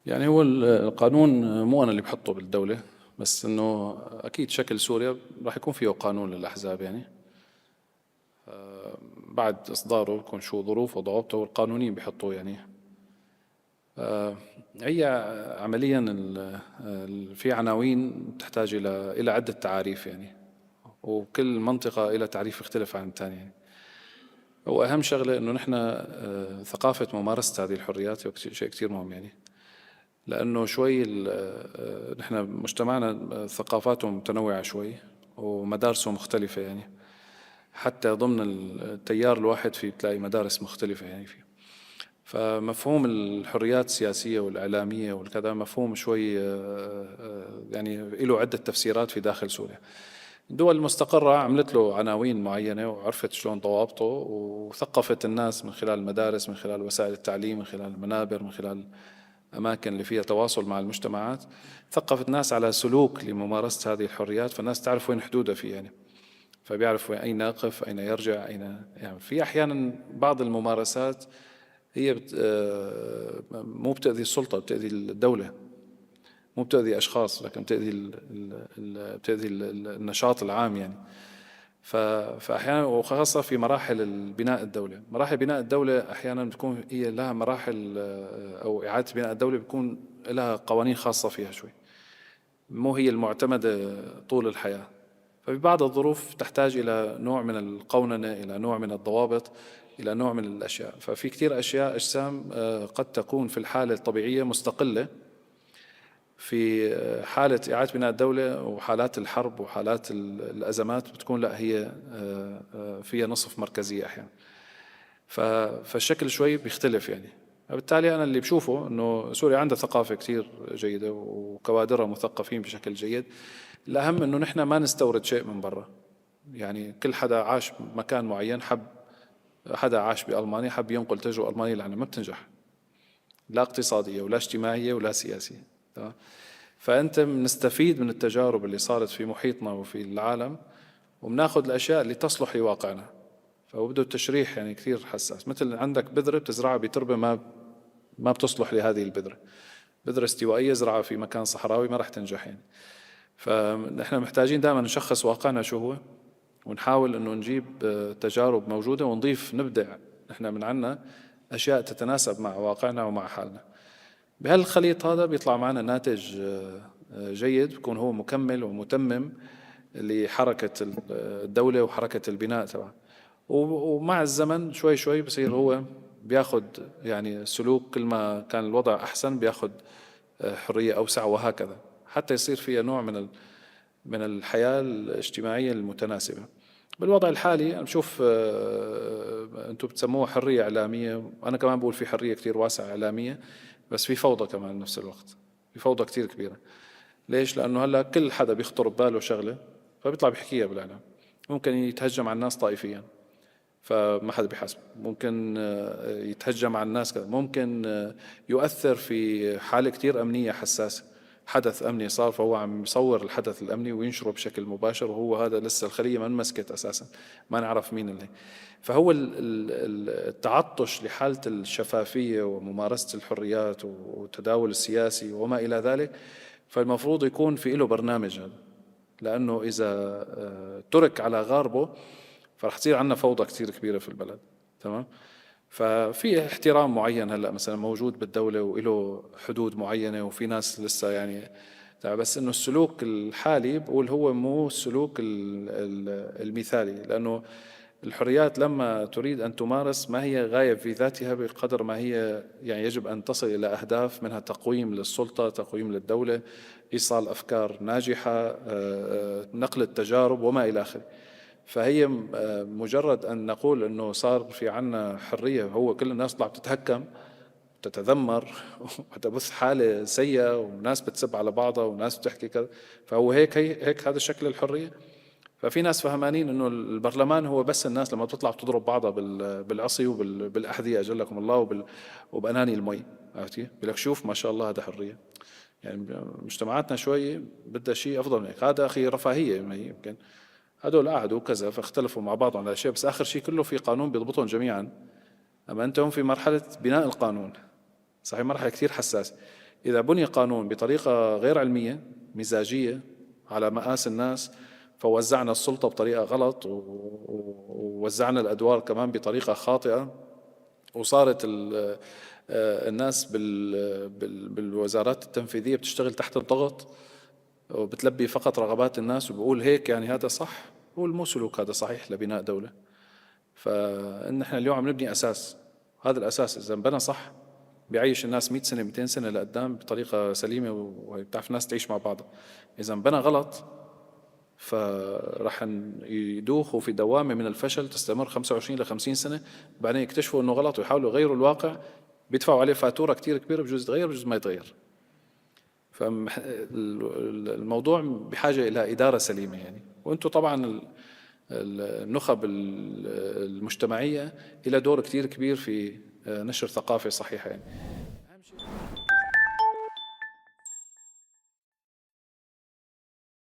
يعني هو القانون مو أنا اللي بحطه بالدولة، بس إنه أكيد شكل سوريا رح يكون فيه قانون للأحزاب، يعني بعد إصداره بيكون شو ظروفه وضوابطه والقانونيين بيحطوه. يعني هي عمليا في عناوين تحتاج إلى عدة تعاريف، يعني وكل منطقة إلها تعريف يختلف عن الثانية. يعني وأهم شغلة إنه نحن ثقافة ممارسة هذه الحريات شيء كثير مهم، يعني لأنه شوي نحن مجتمعنا ثقافاته متنوعة شوي ومدارسه مختلفة، يعني حتى ضمن التيار الواحد في تلاقي مدارس مختلفة يعني فيه. فمفهوم الحريات السياسية والإعلامية والكذا مفهوم شوي يعني له عدة تفسيرات في داخل سوريا. الدول المستقرة عملت له عناوين معينة وعرفت شلون ضوابطه وثقفت الناس من خلال المدارس، من خلال وسائل التعليم، من خلال المنابر، من خلال أماكن اللي فيها تواصل مع المجتمعات، ثقفت الناس على سلوك لممارسة هذه الحريات، فالناس تعرف وين حدودها فيه، يعني فبيعرف أين يقف، أين يرجع، أين يعني. في أحيانا بعض الممارسات هي مو بتأذي السلطة، بتأذي الدولة، مو بتأذي أشخاص، لكن بتأذي النشاط العام يعني. فأحيانا وخاصة في مراحل بناء الدولة، مراحل بناء الدولة أحيانا بتكون هي لها مراحل، أو إعادة بناء الدولة بيكون لها قوانين خاصة فيها شوي، مو هي المعتمدة طول الحياة. ففي بعض الظروف تحتاج إلى نوع من القوننة، إلى نوع من الضوابط، إلى نوع من الأشياء. ففي كثير أشياء أجسام قد تكون في الحالة الطبيعية مستقلة، في حالة إعادة بناء الدولة وحالات الحرب وحالات الأزمات بتكون لا هي فيها نصف مركزية أحيانا، فالشكل شوي بيختلف يعني. بالتالي أنا اللي بشوفه أنه سوريا عندها ثقافة كثير جيدة وكوادرها مثقفين بشكل جيد. الأهم أنه نحن ما نستورد شيء من برا، يعني كل حدا عاش بمكان معين، حب حدا عاش بألمانيا حب ينقل تجربة ألمانيا لعنا، ما بتنجح، لا اقتصادية ولا اجتماعية ولا سياسية، تمام؟ فأنت بنستفيد من التجارب اللي صارت في محيطنا وفي العالم، وبناخذ الأشياء اللي تصلح لواقعنا. فهو بده التشريح يعني كثير حساس. مثل عندك بذرة بتزرعها بتربة ما بتصلح لهذه البذرة، بذرة استوائية زرعها في مكان صحراوي ما راح تنجح يعني. فنحن محتاجين دائما نشخص واقعنا شو هو، ونحاول انه نجيب تجارب موجودة ونضيف، نبدع نحن من عنا أشياء تتناسب مع واقعنا ومع حالنا. بهالخليط هذا بيطلع معنا ناتج جيد، بيكون هو مكمل ومتمم لحركة الدولة وحركة البناء تبعها. ومع الزمن شوي شوي بصير هو بياخد يعني سلوك، كل ما كان الوضع أحسن بياخد حرية أوسع، وهكذا حتى يصير فيها نوع من الحياة الاجتماعية المتناسبة. بالوضع الحالي أنا بشوف أنتم بتسموها حرية إعلامية، أنا كمان بقول في حرية كتير واسعة إعلامية، بس في فوضى كمان بنفس الوقت، في فوضى كتير كبيرة. ليش؟ لأنه هلا كل حدا بيخطر بباله شغلة فبيطلع بيحكيها بالإعلام، ممكن يتهجم على الناس طائفيا فما حدا بيحاسبه، ممكن يتهجم على الناس كذا، ممكن يؤثر في حالة كتير أمنية حساسة، حدث أمني صار فهو عم يصور الحدث الأمني وينشره بشكل مباشر، وهو هذا لسه الخلية ما انمسكت أساسا، ما نعرف مين اللي. فهو التعطش لحالة الشفافية وممارسة الحريات والتداول السياسي وما إلى ذلك، فالمفروض يكون في له برنامج هذا، لأنه إذا ترك على غاربه فرح تصير عندنا فوضى كثير كبيرة في البلد، تمام؟ ففي احترام معين هلا مثلا موجود بالدولة وله حدود معينة، وفي ناس لسه يعني، بس انه السلوك الحالي بقول هو مو السلوك المثالي، لانه الحريات لما تريد ان تمارس ما هي غاية في ذاتها بقدر ما هي يعني يجب ان تصل الى اهداف، منها تقويم للسلطة، تقويم للدولة، ايصال افكار ناجحة، نقل التجارب وما الى اخره. فهي مجرد أن نقول أنه صار في عنا حرية، هو كل الناس طلع بتتهكم، تتذمر وتبث حالة سيئة، وناس بتسب على بعضها وناس بتحكي كذا، فهو هيك هيك هذا شكل الحرية. ففي ناس فهمانين انه البرلمان هو بس الناس لما بتطلع بتضرب بعضها بالعصي وبالاحذية اجلكم الله وبأناني المي، عرفتي؟ بيقول لك شوف ما شاء الله هذا حرية. يعني مجتمعاتنا شوي بدها شيء افضل من هيك، هذا اخي رفاهية ما هي يمكن. هدول قعدوا كذا فاختلفوا مع بعضهم على شيء، بس آخر شيء كله في قانون بيضبطهم جميعا. أما أنت هون في مرحلة بناء القانون، صحيح مرحلة كثير حساسة. إذا بني قانون بطريقة غير علمية مزاجية على مقاس الناس، فوزعنا السلطة بطريقة غلط ووزعنا الأدوار كمان بطريقة خاطئة، وصارت الناس بالوزارات التنفيذية بتشتغل تحت الضغط وبتلبي فقط رغبات الناس وبقول هيك يعني هذا صح، هو مو سلوك هذا صحيح لبناء دولة. فنحن اليوم عم نبني أساس، هذا الأساس إذا انبنى صح بيعيش الناس 100 سنة 200 سنة لقدام بطريقة سليمة، وبتعرف الناس تعيش مع بعضها. إذا انبنى غلط فرح يدوخوا في دوامة من الفشل تستمر 25 ل 50 سنة، بعدين يكتشفوا إنه غلط ويحاولوا يغيروا الواقع، بيدفعوا عليه فاتورة كتير كبيرة، بجوز يتغير بجوز ما يتغير. فالموضوع بحاجة إلى إدارة سليمة يعني. وأنتم طبعا النخب المجتمعية إلى دور كتير كبير في نشر ثقافة صحيحة يعني.